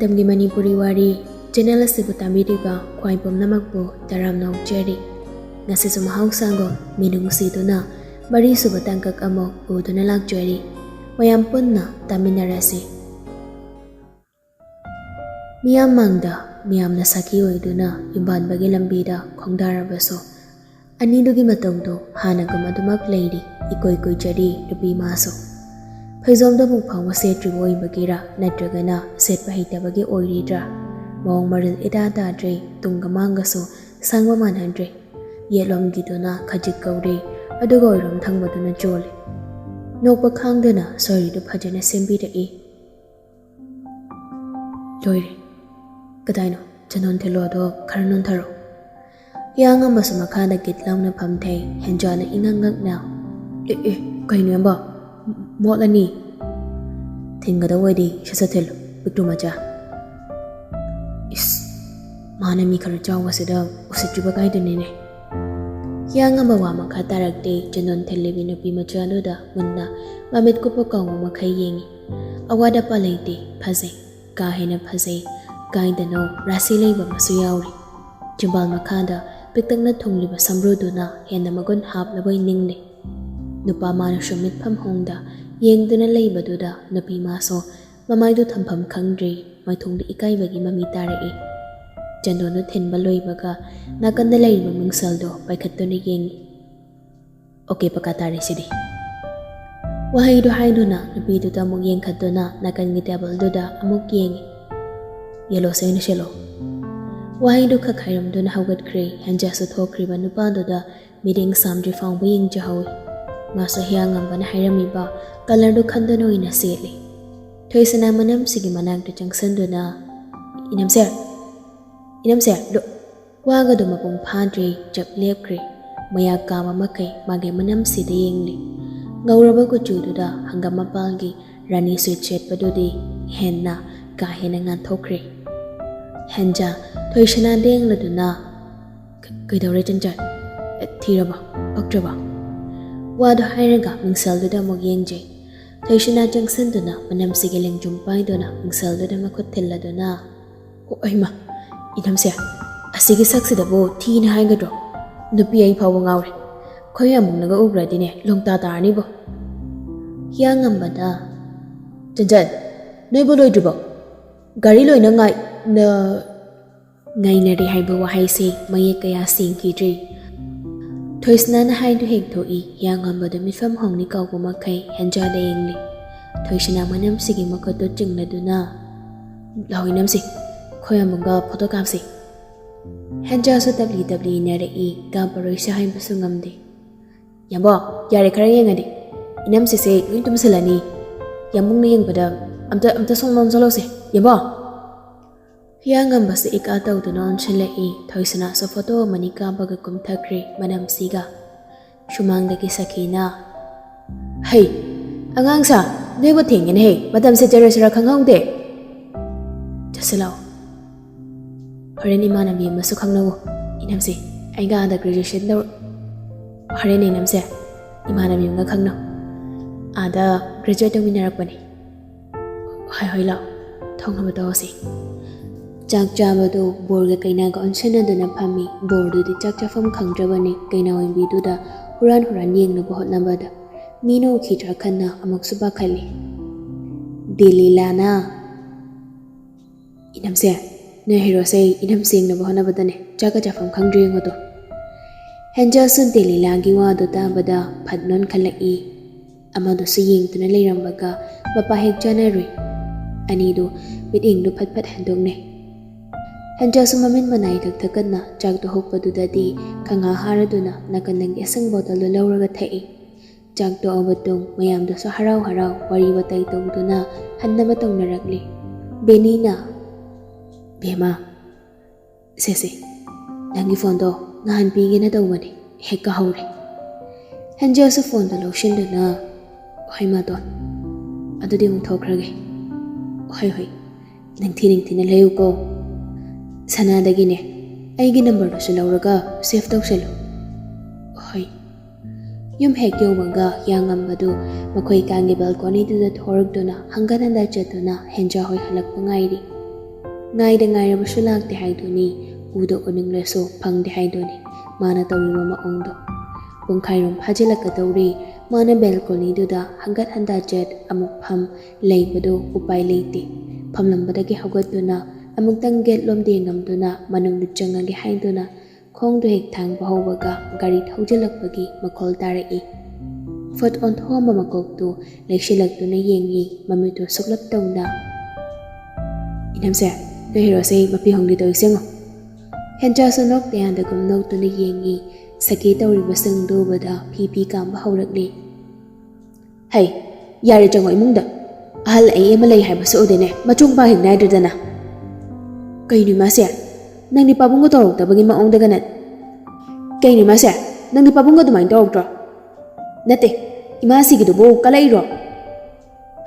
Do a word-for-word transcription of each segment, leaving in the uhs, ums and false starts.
ꯃꯇꯝꯒꯤ ꯃꯅꯤꯄꯨꯔꯤ ꯋꯥꯔꯤ ꯆꯦꯅꯦꯜ ꯑꯁꯤꯕꯨ ꯇꯥꯕꯤꯔꯤꯕ ꯈ꯭ꯋꯥꯏ ꯄꯨꯝꯅꯃꯛꯄꯨ ꯇꯔꯥꯝꯅ ꯑꯣꯛꯆꯔꯤ꯫ ꯉꯁꯤꯁꯨ ꯃꯍꯧꯁꯥꯒꯨꯝ ꯃꯤꯅꯨꯡꯁꯤꯗꯨꯅ ꯃꯔꯤꯁꯨꯕ ꯇꯥꯡꯀꯛ ꯑꯃ ꯄꯨꯗꯨꯅ ꯂꯥꯛꯆꯔꯤ꯫ ꯃꯌꯥꯝ ꯄꯨꯟꯅ ꯇꯥꯃꯤꯟꯅꯔꯁꯤ꯫ ꯃꯤꯌꯥꯝ ꯃꯥꯡꯗ ꯃꯤꯌꯥꯝꯅ ꯁꯥꯈꯤ ꯑꯣꯏꯗꯨꯅ ꯌꯨꯝꯕꯥꯟꯕꯒꯤ ꯂꯝꯕꯤꯗ ꯈꯣꯡꯗꯥꯔꯕꯁꯨ, ꯑꯅꯤꯗꯨꯒꯤ ꯃꯇꯧꯗꯣ ꯍꯥꯟꯅꯒꯨꯝ ꯑꯗꯨꯃꯛ ꯂꯩꯔꯤ꯫ ꯏꯀꯣꯏ ꯀꯣꯏꯖꯔꯤ ꯅꯨꯄꯤ ꯃꯥꯁꯨ꯫ ꯐꯩꯖꯣꯝꯗꯣ ꯑꯃꯨꯛ ꯐꯥꯎꯕ ꯁꯦꯠꯇ꯭ꯔꯤꯕ ꯑꯣꯏꯕꯒꯤꯔ ꯅꯠꯇ꯭ꯔꯒꯅ ꯁꯦꯠꯄ ꯍꯩꯇꯕꯒꯤ ꯑꯣꯏꯔꯤꯗ꯭ꯔꯥ? ꯃꯑꯣꯡ ꯃꯔꯤꯜ ꯏꯇꯥ ꯇꯥꯗ꯭ꯔꯦ꯫ ꯇꯨꯡꯒ ꯃꯥꯡꯒꯁꯨ ꯁꯥꯡꯕ ꯃꯥꯟꯅꯗ꯭ꯔꯦ꯫ ꯌꯦꯠꯂꯣꯝꯒꯤꯗꯨꯅ ꯈꯖꯤꯛ ꯀꯧꯔꯦ, ꯑꯗꯨꯒ ꯑꯣꯏꯔꯣꯝ ꯊꯪꯕꯗꯨꯅ ꯆꯣꯜꯂꯦ꯫ ꯅꯣꯛꯄ ꯈꯥꯡꯗꯅ ꯁꯣꯔꯤꯗꯨ ꯐꯖꯅ ꯁꯦꯝꯕꯤꯔꯛꯏ꯫ ꯂꯣꯏꯔꯦ꯫ ꯀꯗꯥꯏꯅꯣ? ꯆꯟꯗꯣꯟ ꯊꯤꯜꯂꯣꯗꯣ ꯈꯔ ꯅꯣꯟꯊꯔꯣ꯫ ꯍꯤꯌꯥꯡꯉꯝꯕꯁꯨ ꯃꯈꯥꯗ ꯒꯤꯠ ꯂꯥꯎꯅ ꯐꯝꯊꯩ꯫ ꯍꯦꯟꯖꯥꯅ ꯏꯉꯛ ꯉꯛꯅ, "ꯑꯦ, ꯑꯦ, ꯀꯩꯅꯣ ꯏꯌꯥꯝꯕ? ꯃꯣꯠꯂꯅꯤ꯫ ꯊꯤꯟꯒꯗꯧ ꯑꯣꯏꯗꯤ ꯁꯠ ꯁꯠ ꯊꯤꯜꯂꯨ, ꯄꯤꯛꯇ꯭ꯔꯨ ꯃꯆꯥ꯫" ꯏꯁ, ꯃꯥꯅ ꯃꯤ ꯈꯔ ꯆꯥꯎꯕꯁꯤꯗ ꯎꯁꯤꯠꯇ꯭ꯔꯤꯕ ꯀꯥꯏꯗꯨꯅꯤꯅꯦ꯫ ꯍꯤꯌꯥꯡꯉꯝꯕ ꯋꯥ ꯃꯈꯥ ꯇꯥꯔꯛꯇꯦ꯫ ꯆꯟꯗꯣꯟ ꯊꯤꯜꯂꯤꯕꯤ ꯅꯨꯄꯤ ꯃꯆꯥꯗꯨꯗ ꯃꯨꯟꯅ ꯃꯃꯤꯠ ꯀꯨꯞꯄ ꯀꯥꯎꯕ ꯃꯈꯩ ꯌꯦꯡꯉꯤ꯫ ꯑꯋꯥꯠ ꯑꯄꯥ ꯂꯩꯇꯦ, ꯐꯖꯩ꯫ ꯀꯥ ꯍꯦꯟꯅ ꯐꯖꯩ꯫ ꯀꯥꯏꯗꯅꯣ ꯔꯥꯁꯤ ꯂꯩꯕ ꯑꯃꯁꯨ ꯌꯥꯎꯔꯤ꯫ ꯆꯤꯝꯕꯥꯜ ꯃꯈꯥꯗ ꯄꯤꯛꯇꯛꯅ ꯊꯨꯡꯂꯤꯕ ꯁꯝꯕ꯭ꯔꯨꯗꯨꯅ ꯍꯦꯟꯅ ꯃꯒꯨꯟ ꯍꯥꯞꯂꯕꯣꯏ ꯅꯤꯡꯂꯤ꯫ ꯅꯨꯄꯥ ꯃꯥꯅꯁꯨ ꯃꯤꯠꯐꯝ ꯍꯣꯡꯗ ꯌꯦꯡꯗꯨꯅ ꯂꯩꯕꯗꯨꯗ ꯅꯨꯄꯤ ꯃꯥꯁꯨ ꯃꯃꯥꯏꯗꯨ ꯊꯝꯐꯝ ꯈꯪꯗ꯭ꯔꯦ꯫ ꯃꯥꯏꯊꯣꯡꯗ ꯏꯀꯥꯏꯕꯒꯤ ꯃꯃꯤ ꯇꯥꯔꯛꯏ꯫ ꯆꯟꯗꯣꯟꯗꯨ ꯊꯤꯟꯕ ꯂꯣꯏꯕꯒ ꯅꯥꯀꯟꯗ ꯂꯩꯔꯤꯕ ꯃꯤꯡꯁꯦꯜꯗꯣ ꯄꯥꯏꯈꯠꯇꯨꯅ ꯌꯦꯡꯉꯤ꯫ ꯑꯣꯀꯦ ꯄꯀꯥ ꯇꯥꯔꯦ ꯁꯤꯗꯤ꯫ ꯋꯥꯍꯩꯗꯨ ꯍꯥꯏꯗꯨꯅ ꯅꯨꯄꯤꯗꯨꯗ ꯑꯃꯨꯛ ꯌꯦꯡꯈꯠꯇꯨꯅ ꯅꯥꯀꯟꯒꯤ ꯇꯦꯕꯜꯗꯨꯗ ꯑꯃꯨꯛ ꯌꯦꯡꯉꯤ꯫ "ꯌꯦꯜꯂꯣꯁꯦ ꯑꯣꯏꯅ ꯁꯦꯠꯂꯣ꯫" ꯋꯥꯍꯩꯗꯨ ꯈꯛ ꯍꯥꯏꯔꯝꯗꯨꯅ ꯍꯧꯒꯠꯈ꯭ꯔꯦ꯫ ꯍꯦꯟꯖꯥꯁꯨ ꯊꯣꯛꯈ꯭ꯔꯤꯕ ꯅꯨꯄꯥꯗꯨꯗ ꯃꯤꯠꯌꯦꯡ ꯁꯥꯝꯗ꯭ꯔꯤ ꯐꯥꯎꯕ ꯌꯦꯡꯖꯍꯧꯏ꯫ ꯃꯥꯁꯨ ꯍꯤꯌꯥꯡꯉꯝꯕꯅ ꯍꯥꯏꯔꯝꯃꯤꯕ ꯀꯂꯔꯗꯨ ꯈꯟꯗꯨꯅ ꯑꯣꯏꯅ ꯁꯦꯠꯂꯤ꯫ ꯊꯣꯏꯁꯅꯥ ꯃꯅꯝꯁꯤꯒꯤ ꯃꯅꯥꯛꯇ ꯆꯪꯁꯤꯟꯗꯨꯅ, "ꯏꯅꯝꯁꯦ, ꯏꯅꯝꯁꯦ, ꯂꯨ-," ꯋꯥꯒꯗꯨ ꯃꯄꯨꯡ ꯐꯥꯗ꯭ꯔꯤ, ꯆꯞ ꯂꯦꯞꯈ꯭ꯔꯦ꯫ ꯃꯌꯥ ꯀꯥꯕ ꯃꯈꯩ ꯃꯥꯒꯤ ꯃꯅꯝꯁꯤꯗ ꯌꯦꯡꯂꯤ꯫ ꯉꯧꯔꯕ ꯀꯨꯆꯨꯗꯨꯗ ꯍꯪꯒꯥꯝ ꯃꯄꯥꯜꯒꯤ ꯔꯥꯅꯤ ꯁꯨꯠ ꯁꯦꯠꯄꯗꯨꯗꯤ ꯍꯦꯟꯅ ꯀꯥ ꯍꯦꯟꯅ ꯉꯥꯟꯊꯣꯛꯈ꯭ꯔꯦ꯫ ꯍꯦꯟꯖꯥ ꯊꯣꯏꯁꯅꯥ ꯂꯦꯡꯂꯗꯨꯅ, "ꯀ-, ꯀꯩꯗꯧꯔꯦ ꯆꯟꯆꯟ? ꯑꯦ, ꯊꯤꯔꯕꯣ? ꯄꯛꯇ꯭ꯔꯕꯣ?" ꯋꯥꯗꯨ ꯍꯥꯏꯔꯒ ꯃꯤꯡꯁꯦꯜꯗꯨꯗ ꯑꯃꯨꯛ ꯌꯦꯡꯖꯩ꯫ ꯊꯣꯏꯁꯅꯥ ꯆꯪꯁꯤꯟꯗꯨꯅ ꯃꯅꯝꯁꯤꯒꯤ ꯂꯦꯡꯖꯨꯝ ꯄꯥꯏꯗꯨꯅ ꯃꯤꯡꯁꯦꯜꯗꯨꯗ ꯃꯈꯨꯠ ꯊꯤꯜꯂꯗꯨꯅ, "ꯑꯣ, ꯑꯩꯃ, ꯏꯅꯝꯁꯦ, ꯑꯁꯤꯒꯤ ꯁꯛꯁꯤꯗꯕꯨ ꯊꯤꯅ ꯍꯥꯏꯒꯗ꯭ꯔꯣ? ꯅꯨꯄꯤ ꯑꯩ ꯐꯥꯎꯕ ꯉꯥꯎꯔꯦ꯫ ꯈꯣꯏ ꯑꯃꯨꯛꯅꯒ ꯎꯈ꯭ꯔꯗꯤꯅꯦ, ꯂꯣꯡꯇꯥ ꯇꯥꯔꯅꯤꯕꯣ꯫" ꯍꯤꯌꯥꯡꯉꯝꯕꯗ, "ꯆꯟꯆꯟ, ꯅꯣꯏꯕꯨ ꯂꯣꯏꯗ꯭ꯔꯤꯕꯣ? ꯒꯥꯔꯤ ꯂꯣꯏꯅ ꯉꯥꯏ-, ꯅ-," ꯉꯥꯏꯅꯔꯤ ꯍꯥꯏꯕ ꯋꯥꯍꯩꯁꯦ ꯃꯌꯦꯛ ꯀꯌꯥ ꯁꯦꯡꯈꯤꯗ꯭ꯔꯤ꯫ ꯊꯣꯏꯁꯅꯥꯅ ꯍꯥꯏꯗꯨ ꯍꯦꯛ ꯊꯣꯛꯏ, ꯍꯤꯌꯥꯡꯉꯝꯕꯗ ꯃꯤꯠꯐꯝ ꯍꯣꯡꯅꯤ ꯀꯥꯎꯕ ꯃꯈꯩ ꯍꯦꯟꯖꯥꯗ ꯌꯦꯡꯂꯤ꯫ ꯊꯣꯏꯁꯅꯥ ꯃꯅꯝꯁꯤꯒꯤ ꯃꯈꯨꯠꯇꯨ ꯆꯤꯡꯂꯗꯨꯅ, "ꯂꯥꯎ ꯏꯅꯝꯁꯤ, ꯈꯣꯏ ꯑꯃꯨꯛꯀ ꯐꯣꯇꯣ ꯀꯥꯞꯁꯤ꯫" ꯍꯦꯟꯖꯥꯁꯨ ꯇꯞꯂꯤ ꯇꯞꯂꯤ ꯏꯟꯅꯔꯛꯏ, ꯀꯥꯞꯄꯔꯣꯏꯁꯦ ꯍꯥꯏꯕꯁꯨ ꯉꯝꯗꯦ꯫ "ꯌꯥꯝꯕꯣ, ꯌꯥꯔꯦ ꯈꯔ ꯌꯦꯡꯉꯗꯤ, ꯏꯅꯝꯁꯤꯁꯦ ꯂꯣꯏ ꯇꯨꯝꯁꯤꯜꯂꯅꯤ꯫ ꯌꯥꯝꯕꯨꯡꯅ ꯌꯦꯡꯕꯗ ꯑꯝꯇ, ꯑꯝꯇ ꯁꯣꯝ ꯅꯣꯝꯁꯤꯜꯂꯧꯁꯦ, ꯌꯥꯝꯕꯣ꯫" ꯍꯤꯌꯥꯡꯉꯝꯕꯁꯨ ꯏꯀꯥ ꯇꯧꯗꯨꯅ ꯑꯣꯟꯁꯤꯜꯂꯛꯏ꯫ ꯊꯣꯏꯁꯅꯥꯁꯨ ꯐꯣꯇꯣ ꯑꯃꯅꯤ ꯀꯥꯞꯄꯒ ꯀꯨꯝꯊꯈ꯭ꯔꯦ ꯃꯅꯝꯁꯤꯒ꯫ ꯁꯨꯃꯥꯡꯗꯒꯤ ꯁꯈꯤꯅ, "ꯍꯩ, ꯑꯉꯥꯡ ꯁꯥ, ꯅꯣꯏꯕꯨ ꯊꯦꯡꯉꯦꯅꯦꯍꯦ, ꯃꯇꯝꯁꯦ ꯖꯔ ꯖꯔ ꯈꯪꯍꯧꯗꯦ꯫ ꯆꯠꯁꯤꯜꯂꯛꯑꯣ꯫ ꯍꯣꯔꯦꯟ ꯏꯃꯥꯟꯅꯕꯤ ꯑꯃꯁꯨ ꯈꯪꯅꯧꯋꯣ, ꯏꯅꯝꯁꯦ, ꯑꯩꯒ ꯑꯥꯗ graduation ꯇꯧ-, ꯍꯣꯔꯦꯟ ꯏꯅꯝꯁꯦ, ꯏꯃꯥꯟꯅꯕꯤ ꯑꯃꯒ ꯈꯪꯅꯧ, ꯑꯥꯗ graduate ꯇꯧꯃꯤꯟꯅꯔꯛꯄꯅꯦ꯫ ꯍꯣꯏ, ꯍꯣꯏ, ꯂꯥꯛꯑꯣ, ꯊꯣꯡꯅꯕ ꯇꯧꯔꯁꯤ꯫" ꯆꯥꯛ ꯆꯥꯕꯗꯣ ꯕꯣꯔꯒ ꯀꯩꯅꯥꯒ ꯑꯣꯟꯁꯤꯟꯅꯗꯨꯅ ꯐꯝꯃꯤ꯫ ꯕꯣꯔꯗꯨꯗꯤ ꯆꯥꯛ ꯆꯥꯐꯝ ꯈꯪꯗ꯭ꯔꯕꯅꯤ꯫ ꯀꯩꯅꯥ ꯑꯣꯏꯕꯤꯗꯨꯗ ꯍꯨꯔꯥꯟ ꯍꯨꯔꯥꯟ ꯌꯦꯡꯅꯕ ꯍꯣꯠꯅꯕꯗ ꯃꯤꯅ ꯎꯈꯤꯗ꯭ꯔꯥ ꯈꯟꯅ ꯑꯃꯨꯛꯁꯨ ꯄꯥꯈꯠꯂꯤ꯫ ꯗꯦꯂꯤꯂꯥꯅ, "ꯏꯅꯝꯁꯦ, ꯅꯣꯏ ꯍꯦꯔꯣꯁꯦ ꯏꯅꯝ ꯁꯦꯡꯅꯕ ꯍꯣꯠꯅꯕꯗꯅꯦ ꯆꯥꯛꯀ ꯆꯥꯐꯝ ꯈꯪꯗ꯭ꯔꯦ ꯌꯦꯡꯉꯨꯗꯣ꯫" ꯍꯦꯟꯖꯥꯁꯨ ꯗꯦꯂꯤꯂꯥꯒꯤ ꯋꯥꯗꯨ ꯇꯥꯕꯗ ꯐꯠ ꯅꯣꯟꯈꯠꯂꯛꯏ꯫ ꯑꯃꯗꯨꯁꯨ ꯌꯦꯡꯗꯨꯅ ꯂꯩꯔꯝꯕꯒ ꯃꯄꯥ ꯍꯦꯛ ꯆꯥꯅꯔꯨꯏ꯫ ꯑꯅꯤꯗꯨ ꯃꯤꯠꯌꯦꯡꯗꯨ ꯐꯠ ꯐꯠ ꯍꯟꯗꯣꯛꯅꯩ꯫ ꯍꯦꯟꯖꯥꯁꯨ ꯃꯃꯤꯠ ꯃꯅꯥꯏ ꯀꯛꯊꯛꯀꯠꯅ ꯆꯥꯛꯇꯣ ꯍꯨꯛꯄꯗꯨꯗꯗꯤ ꯈꯪꯍꯥ ꯍꯥꯔꯗꯨꯅ ꯅꯥꯀꯟꯗꯒꯤ ꯏꯁꯤꯡ ꯕꯣꯇꯜꯗꯨ ꯂꯧꯔꯒ ꯊꯛꯏ꯫ ꯆꯥꯛ ꯇꯣꯛꯑꯕ ꯇꯨꯡ ꯃꯌꯥꯝꯗꯨꯁꯨ ꯍꯔꯥꯎ ꯍꯔꯥꯎ ꯋꯥꯔꯤ ꯋꯥꯇꯥꯏ ꯇꯧꯗꯨꯅ ꯍꯟꯅꯕ ꯇꯧꯅꯔꯛꯂꯤ꯫ ꯕꯦꯅꯤꯅ, "ꯕꯦꯝꯃ, ꯁꯦ, ꯁꯦ, ꯅꯪꯒꯤ ꯐꯣꯟꯗꯣ ꯅꯍꯥꯟ ꯄꯤꯒꯦꯅ ꯇꯧꯕꯅꯦ, ꯍꯦꯛ ꯀꯥꯍꯧꯔꯦ꯫" ꯍꯦꯟꯖꯥꯁꯨ ꯐꯣꯟꯗꯣ ꯂꯧꯁꯤꯟꯗꯨꯅ, "ꯍꯣꯏ, ꯃꯇꯣꯟ, ꯑꯗꯨꯗꯤ ꯑꯃꯨꯛ ꯊꯣꯛꯈ꯭ꯔꯒꯦ꯫" "ꯍꯣꯏ, ꯍꯣꯏ, ꯅꯤꯡꯊꯤ ꯅꯤꯡꯊꯤꯅ ꯂꯩꯌꯨꯀꯣ꯫ ꯁꯅꯥꯗꯒꯤꯅꯦ, ꯑꯩꯒꯤ ꯅꯝꯕꯔꯗꯨꯁꯨ ꯂꯧꯔꯒ save ꯇꯧꯁꯜꯂꯨ꯫" "ꯍꯣꯏ꯫" ꯌꯨꯝ ꯍꯦꯛ ꯌꯧꯕꯒ ꯍꯤꯌꯥꯡꯉꯝꯕꯗꯨ ꯃꯈꯣꯏ ꯀꯥꯡꯒꯤ ꯕꯦꯜꯀꯣꯅꯤꯗꯨꯗ ꯊꯣꯔꯛꯇꯨꯅ ꯍꯪꯒꯠ ꯍꯟꯗ ꯆꯠꯇꯨꯅ ꯍꯦꯟꯖꯥ ꯍꯣꯏ ꯍꯜꯂꯛꯄ ꯉꯥꯏꯔꯤ꯫ ꯉꯥꯏꯗ ꯉꯥꯏꯔꯕꯁꯨ ꯂꯥꯛꯇꯦ ꯍꯥꯏꯗꯨꯅꯤ, ꯎꯗ ꯎꯅꯤꯡꯂꯁꯨ ꯐꯪꯗꯦ ꯍꯥꯏꯗꯨꯅꯤ ꯃꯥꯅ ꯇꯧꯔꯤꯕ ꯃꯑꯣꯡꯗꯣ꯫ ꯄꯨꯡꯈꯥꯏꯔꯣꯝ ꯐꯥꯖꯤꯜꯂꯛꯀꯗꯧꯔꯤ꯫ ꯃꯥꯅ ꯕꯦꯜꯀꯣꯅꯤꯗꯨꯗ ꯍꯪꯒꯠ ꯍꯟꯗ ꯆꯠ ꯑꯃꯨꯛ ꯐꯝ ꯂꯩꯕꯗꯨ ꯎꯄꯥꯏ ꯂꯩꯇꯦ꯫ ꯐꯝꯂꯝꯕꯗꯒꯤ ꯍꯧꯒꯠꯇꯨꯅ ꯑꯃꯨꯛꯇꯪ ꯒꯦꯠ ꯂꯣꯝꯗ ꯌꯦꯡꯉꯝꯗꯨꯅ ꯃꯅꯨꯡꯗ ꯆꯪꯉꯒꯦ ꯍꯥꯏꯗꯨꯅ ꯈꯣꯡꯗꯨ ꯍꯦꯛ ꯊꯥꯡꯕ ꯍꯧꯕꯒ ꯒꯥꯔꯤ ꯊꯧꯖꯤꯜꯂꯛꯄꯒꯤ ꯃꯈꯣꯜ ꯇꯥꯔꯛꯏ꯫ ꯐꯠ ꯑꯣꯟꯊꯣꯛꯑꯝꯕ ꯃꯀꯣꯛꯇꯨ ꯂꯩꯁꯤꯜꯂꯛꯇꯨꯅ ꯌꯦꯡꯉꯤ, ꯃꯃꯤꯠꯇꯨ ꯁꯨꯛꯂꯞ ꯇꯧꯅ꯫ "ꯏꯅꯝꯁꯦ, ꯅꯣꯏ ꯍꯦꯔꯣꯁꯦ ꯃꯄꯤ ꯍꯣꯡꯗꯦ ꯇꯧꯔꯤꯁꯦ ꯌꯦꯡꯉꯣ꯫" ꯍꯦꯟꯖꯥꯁꯨ ꯅꯣꯛꯇ ꯌꯥꯗꯒꯨꯝ ꯅꯣꯛꯇꯨꯅ ꯌꯦꯡꯉꯤ꯫ ꯁꯈꯤ ꯇꯧꯔꯤꯕꯁꯤꯡꯗꯨ ꯎꯕꯗ ꯐꯤ ꯐꯤ ꯀꯥꯝꯕ ꯍꯧꯔꯛꯂꯤ꯫ "ꯍꯩ, ꯌꯥꯔꯦ, ꯆꯪꯉꯣ ꯏꯃꯨꯡꯗ꯫ ꯑꯍꯜ ꯑꯩ ꯑꯃ ꯂꯩ ꯍꯥꯏꯕꯁꯨ ꯎꯗꯦꯅꯦ, ꯃꯆꯨꯡ ꯄꯥ ꯍꯦꯛ ꯅꯥꯏꯗ꯭ꯔꯗꯅ꯫" "ꯀꯩꯅꯣ ꯏꯃꯥꯁꯦ, ꯅꯪꯗꯤ ꯄꯥꯕꯨꯡꯒ ꯇꯧꯔꯛꯇꯕꯒꯤ ꯃꯑꯣꯡꯗꯒꯅꯦ꯫" "ꯀꯩꯅꯣ ꯏꯃꯥꯁꯦ, ꯅꯪꯗꯤ ꯄꯥꯕꯨꯡꯒ ꯑꯗꯨꯃꯥꯏꯅ ꯇꯧꯔꯛꯇ꯭ꯔꯣ?" "ꯅꯠꯇꯦ, ꯏꯃꯥꯁꯤꯒꯤꯗꯨꯕꯨ ꯀꯂꯛꯏꯔꯣ?"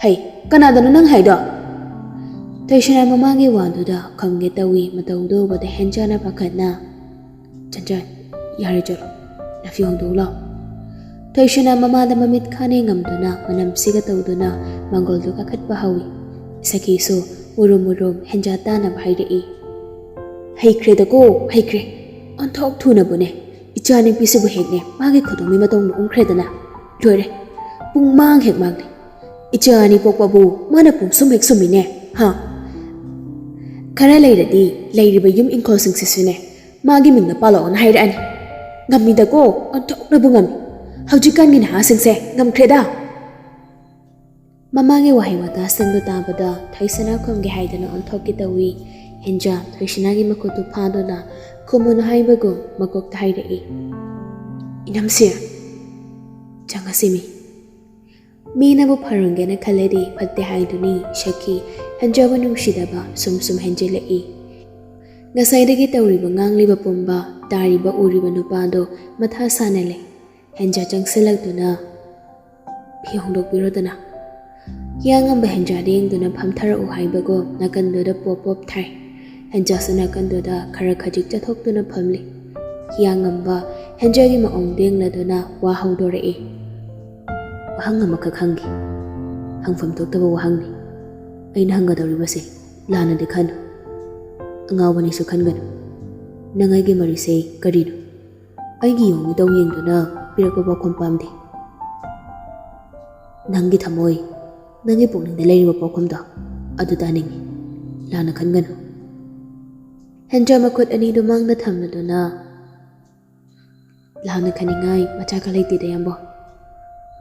"ꯍꯩ, ꯀꯅꯥꯗꯅꯣ ꯅꯪ ꯍꯥꯏꯗꯣ?" ꯊꯣꯏꯁꯅꯥ ꯃꯃꯥꯒꯤ ꯋꯥꯗꯨꯗ ꯈꯪꯒꯦ ꯇꯧꯏ꯫ ꯃꯇꯧꯗꯨ ꯎꯕꯗ ꯍꯦꯟꯖꯥꯅ ꯄꯥꯈꯠꯅ, "ꯆꯟꯆꯟ, ꯌꯥꯔꯦ, ꯆꯠꯂꯣ, ꯅꯐꯤ ꯍꯣꯡꯗꯣꯛꯎ ꯂꯥꯎ꯫" ꯊꯣꯏꯁꯅꯥ ꯃꯃꯥꯗ ꯃꯃꯤꯠ ꯈꯥꯅ ꯌꯦꯡꯉꯝꯗꯨꯅ ꯃꯅꯝꯁꯤꯒ ꯇꯧꯗꯨꯅ ꯃꯥꯡꯒꯣꯜꯗꯨ ꯀꯥꯈꯠꯄ ꯍꯧꯏ꯫ ꯁꯈꯤꯁꯨ ꯃꯨꯔꯨꯝ ꯃꯨꯔꯨꯝ ꯍꯦꯟꯖꯥ ꯇꯥꯅꯕ ꯍꯥꯏꯔꯛꯏ꯫ "ꯍꯩꯈ꯭ꯔꯦꯗꯀꯣ, ꯍꯩꯈ꯭ꯔꯦ꯫ ꯑꯣꯟꯊꯣꯛ ꯊꯨꯅꯕꯨꯅꯦ꯫ ꯏꯆꯥ ꯅꯨꯄꯤꯁꯤꯕꯨ ꯍꯦꯛꯅꯦ ꯃꯥꯒꯤ ꯈꯨꯗꯣꯝꯒꯤ ꯃꯇꯧꯅ ꯎꯝꯈ꯭ꯔꯦꯗꯅ꯫ ꯂꯣꯏꯔꯦ꯫ ꯄꯨꯡ ꯃꯥꯡ ꯍꯦꯛ ꯃꯥꯡꯂꯦ꯫ ꯏꯆꯥ ꯑꯅꯤ ꯄꯣꯛꯄꯕꯨ ꯃꯥꯅ ꯄꯨꯡꯁꯨꯝ ꯍꯦꯛ ꯁꯨꯝꯃꯤꯅꯦ, ꯍꯥ?" "ꯈꯔ ꯂꯩꯔꯗꯤ ꯂꯩꯔꯤꯕ ꯌꯨꯝ ꯏꯪꯈꯣꯜꯁꯤꯡꯁꯤꯁꯨꯅꯦ ꯃꯥꯒꯤ ꯃꯤꯡꯗ ꯄꯥꯜꯂꯛꯑꯣꯅ ꯍꯥꯏꯔꯛꯑꯅꯤ꯫ ꯉꯝꯃꯤꯗꯀꯣ, ꯑꯣꯟꯊꯣꯛꯅꯕꯨ ꯉꯝꯃꯤ꯫ ꯍꯧꯖꯤꯛꯀꯥꯟꯒꯤ ꯅꯍꯥꯁꯤꯡꯁꯦ ꯉꯝꯈ꯭ꯔꯦꯗ꯫" ꯃꯃꯥꯒꯤ ꯋꯥꯍꯩ ꯋꯥꯇꯥꯁꯤꯡꯗꯨ ꯇꯥꯕꯗ ꯊꯣꯏꯁꯅꯥ ꯈꯨꯝꯒꯦ ꯍꯥꯏꯗꯨꯅ ꯑꯣꯟꯊꯣꯛꯀꯦ ꯇꯧꯏ꯫ ꯍꯦꯟꯖꯥ ꯊꯣꯏꯁꯅꯥꯒꯤ ꯃꯈꯨꯠꯇꯨ ꯐꯥꯗꯨꯅ ꯈꯨꯝꯃꯨꯅꯨ ꯍꯥꯏꯕꯒꯨꯝ ꯃꯀꯣꯛꯇ ꯍꯥꯏꯔꯛꯏ꯫ "ꯏꯅꯝꯁꯦ, ꯆꯪꯉꯁꯤꯃꯤ꯫" ꯃꯤꯅꯕꯨ ꯐꯔꯝꯒꯦꯅ ꯈꯜꯂꯗꯤ ꯐꯠꯇꯦ ꯍꯥꯏꯗꯨꯅꯤ ꯁꯈꯤ ꯍꯦꯟꯖꯥꯕꯨ ꯅꯨꯡꯁꯤꯗꯕ ꯁꯨꯝ ꯁꯨꯝ ꯍꯦꯟꯖꯤꯜꯂꯛꯏ꯫ ꯉꯁꯥꯏꯗꯒꯤ ꯇꯧꯔꯤꯕ ꯉꯥꯡꯂꯤꯕ ꯄꯨꯝꯕ ꯇꯥꯔꯤꯕ ꯎꯔꯤꯕ ꯅꯨꯄꯥꯗꯣ ꯃꯊꯥ ꯁꯥꯅ ꯂꯩ꯫ ꯍꯦꯟꯖꯥ ꯆꯪꯁꯤꯜꯂꯛꯇꯨꯅ, "ꯐꯤ ꯍꯣꯡꯗꯣꯛꯄꯤꯔꯣꯗꯅ꯫" ꯍꯤꯌꯥꯡꯉꯝꯕ ꯍꯦꯟꯖꯥꯗ ꯌꯦꯡꯗꯨꯅ ꯐꯝꯊꯔꯛꯎ ꯍꯥꯏꯕꯒꯨꯝ ꯅꯥꯀꯟꯗꯨꯗ ꯄꯣꯞ ꯄꯣꯞ ꯊꯥꯏ꯫ ꯍꯦꯟꯖꯥꯁꯨ ꯅꯥꯀꯟꯗꯨꯗ ꯈꯔ ꯈꯖꯤꯛ ꯆꯠꯊꯣꯛꯇꯨꯅ ꯐꯝꯂꯤ꯫ ꯍꯤꯌꯥꯡꯉꯝꯕ ꯍꯦꯟꯖꯔꯒꯤ ꯃꯑꯣꯡꯗ ꯌꯦꯡꯂꯗꯨꯅ ꯋꯥ ꯍꯧꯗꯣꯔꯛꯏ꯫ "ꯋꯥꯍꯪ ꯑꯃꯈꯛ ꯍꯪꯒꯦ꯫ ꯍꯪꯐꯝ ꯊꯣꯛꯇꯕ ꯋꯥꯍꯪꯅꯤ꯫ ꯑꯩꯅ ꯍꯪꯒꯗꯧꯔꯤꯕꯁꯦ ꯂꯥꯟꯅꯗꯤ ꯈꯟꯅꯨ꯫ ꯑꯉꯥꯎꯕꯅꯤꯁꯨ ꯈꯟꯒꯅꯨ꯫ ꯅꯪ ꯑꯩꯒꯤ ꯃꯔꯤꯁꯦ ꯀꯔꯤꯅꯣ? ꯑꯩꯒꯤ ꯌꯣꯡ ꯃꯤꯇꯧ ꯌꯦꯡꯗꯨꯅ ꯄꯤꯔꯛꯄ ꯄꯥꯎꯈꯨꯝ ꯄꯥꯝꯗꯦ꯫ ꯅꯪꯒꯤ ꯊꯃꯣꯏ, ꯅꯪꯒꯤ ꯄꯨꯛꯅꯤꯡꯗ ꯂꯩꯔꯤꯕ ꯄꯥꯎꯈꯨꯝꯗꯣ ꯑꯗꯨ ꯇꯥꯅꯤꯡꯉꯤ꯫ ꯂꯥꯟꯅ ꯈꯟꯒꯅꯨ꯫" ꯍꯦꯟꯖꯔ ꯃꯈꯨꯠ ꯑꯅꯤꯗꯨ ꯃꯥꯡꯗ ꯊꯝꯂꯗꯨꯅ, "ꯂꯥꯟꯅ ꯈꯟꯅꯤꯡꯉꯥꯏ ꯃꯆꯥꯛꯀ ꯂꯩꯇꯦꯗ, ꯌꯥꯝꯕꯣ꯫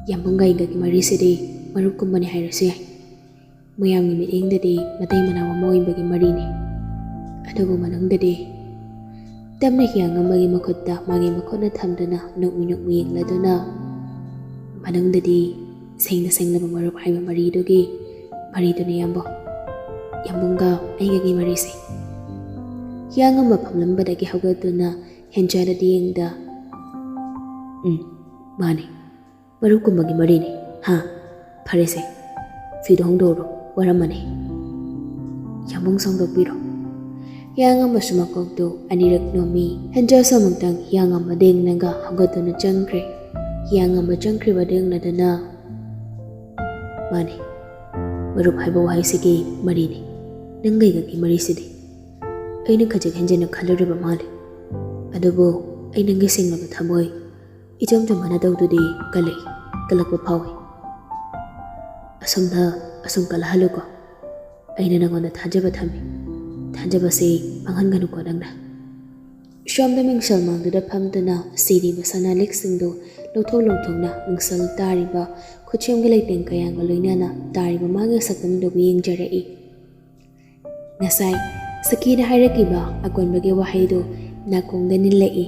ꯌꯥꯝꯕꯨꯡꯒ ꯑꯩꯒꯒꯤ ꯃꯔꯤꯁꯤꯗꯤ ꯃꯔꯨꯞꯀꯨꯝꯕꯅꯤ ꯍꯥꯏꯔꯁꯨ ꯌꯥꯏ꯫ ꯃꯌꯥꯝꯒꯤ ꯃꯤꯠꯌꯦꯡꯗꯗꯤ ꯃꯇꯩ ꯃꯅꯥꯎ ꯑꯃ ꯑꯣꯏꯕꯒꯤ ꯃꯔꯤꯅꯤ꯫ ꯑꯗꯨꯕꯨ ꯃꯅꯨꯡꯗꯗꯤ," ꯇꯞꯅ ꯍꯤꯌꯥꯡꯉꯝꯕꯒꯤ ꯃꯈꯨꯠꯇ ꯃꯥꯒꯤ ꯃꯈꯨꯠꯅ ꯊꯝꯗꯨꯅ ꯅꯣꯛꯃꯤ ꯅꯣꯛꯃꯤ ꯌꯦꯡꯂꯗꯨꯅ, "ꯃꯅꯨꯡꯗꯗꯤ ꯁꯦꯡꯅ ꯁꯦꯡꯂꯕ ꯃꯔꯨꯞ ꯍꯥꯏꯕ ꯃꯔꯤꯗꯨꯒꯤ ꯃꯔꯤꯗꯨꯅꯤ, ꯌꯥꯝꯕꯣ꯫ ꯌꯥꯝꯕꯨꯡꯒ ꯑꯩꯒꯒꯤ ꯃꯔꯤꯁꯦ꯫" ꯍꯤꯌꯥꯡꯉꯝꯕ ꯐꯝꯂꯝꯕꯗꯒꯤ ꯍꯧꯒꯠꯇꯨꯅ ꯍꯦꯟꯖꯔꯗꯤ ꯌꯦꯡꯗ, "ꯎꯝ, ꯃꯥꯅꯤ꯫ ꯃꯔꯨꯞꯀꯨꯝꯕꯒꯤ ꯃꯔꯤꯅꯤ꯫ ꯍꯥ? ꯐꯔꯦꯁꯦ꯫ ꯐꯤꯗꯣ ꯍꯣꯡꯗꯣꯛꯎꯔꯣ, ꯋꯥꯔꯝꯃꯅꯤ꯫ ꯌꯥꯝꯕꯨꯡ ꯁꯣꯝꯗꯣꯛꯄꯤꯔꯣ꯫" ꯍꯤꯌꯥꯡꯉꯝꯕꯁꯨ ꯃꯀꯣꯛꯇꯨ ꯑꯅꯤꯔꯛ ꯅꯣꯝꯃꯤ꯫ ꯍꯦꯟꯖꯔꯁꯨ ꯑꯃꯨꯛꯇꯪ ꯍꯤꯌꯥꯡꯉꯝꯕ ꯗꯦꯡꯅꯒ ꯍꯧꯒꯠꯇꯨꯅ ꯆꯪꯈ꯭ꯔꯦ꯫ ꯍꯤꯌꯥꯡꯉꯝꯕ ꯆꯪꯈ꯭ꯔꯤꯕ ꯗꯦꯡꯅꯗꯨꯅ, "ꯃꯥꯅꯤ, ꯃꯔꯨꯞ ꯍꯥꯏꯕ ꯋꯥꯍꯩꯁꯤꯒꯤ ꯃꯔꯤꯅꯤ꯫ ꯅꯪꯒ ꯑꯩꯒꯒꯤ ꯃꯔꯤꯁꯤꯗꯤ꯫ ꯑꯩꯅ ꯈꯖꯤꯛ ꯍꯦꯟꯖꯤꯟꯅ ꯈꯜꯂꯨꯔꯤꯕ ꯃꯥꯜꯂꯤ꯫ ꯑꯗꯨꯕꯨ ꯑꯩ ꯅꯪꯒꯤ ꯁꯦꯡꯂꯕ ꯊꯃꯣꯏ, ꯏꯆꯝ ꯆꯝꯕ ꯅꯇꯧꯗꯨꯗꯤ ꯀꯜꯂꯛꯏ, ꯀꯜꯂꯛꯄ ꯐꯥꯎꯏ꯫ ꯑꯁꯨꯝꯅ, ꯑꯁꯨꯝ ꯀꯜꯂꯛꯍꯜꯂꯨꯀꯣ꯫ ꯑꯩꯅ ꯅꯉꯣꯟꯗ ꯊꯥꯖꯕ ꯊꯝꯃꯤ꯫ ꯊꯥꯖꯕꯁꯤ ꯃꯥꯡꯍꯟꯒꯅꯨꯀꯣ ꯅꯪꯅ꯫" ꯁꯣꯝꯗ ꯃꯤꯡꯁꯦꯜ ꯃꯥꯡꯗꯨꯗ ꯐꯝꯗꯨꯅ ꯁꯤꯔꯤꯕ ꯁꯅꯥ ꯂꯤꯛꯁꯤꯡꯗꯨ ꯂꯧꯊꯣꯛ ꯂꯧꯊꯣꯛꯅ ꯃꯤꯡꯁꯦꯜ ꯇꯥꯔꯤꯕ ꯈꯨꯠꯁꯦꯝꯒꯤ ꯂꯩꯇꯦꯡ ꯀꯌꯥꯒ ꯂꯣꯏꯅꯅ ꯇꯥꯔꯤꯕ ꯃꯥꯒꯤ ꯁꯛꯇꯝꯗꯨꯕꯨ ꯌꯦꯡꯖꯔꯛꯏ꯫ ꯉꯁꯥꯏ ꯁꯈꯤꯅ ꯍꯥꯏꯔꯛꯈꯤꯕ ꯑꯀꯣꯟꯕꯒꯤ ꯋꯥꯍꯩꯗꯨ ꯅꯥꯀꯣꯡꯗ ꯅꯤꯜꯂꯛꯏ꯫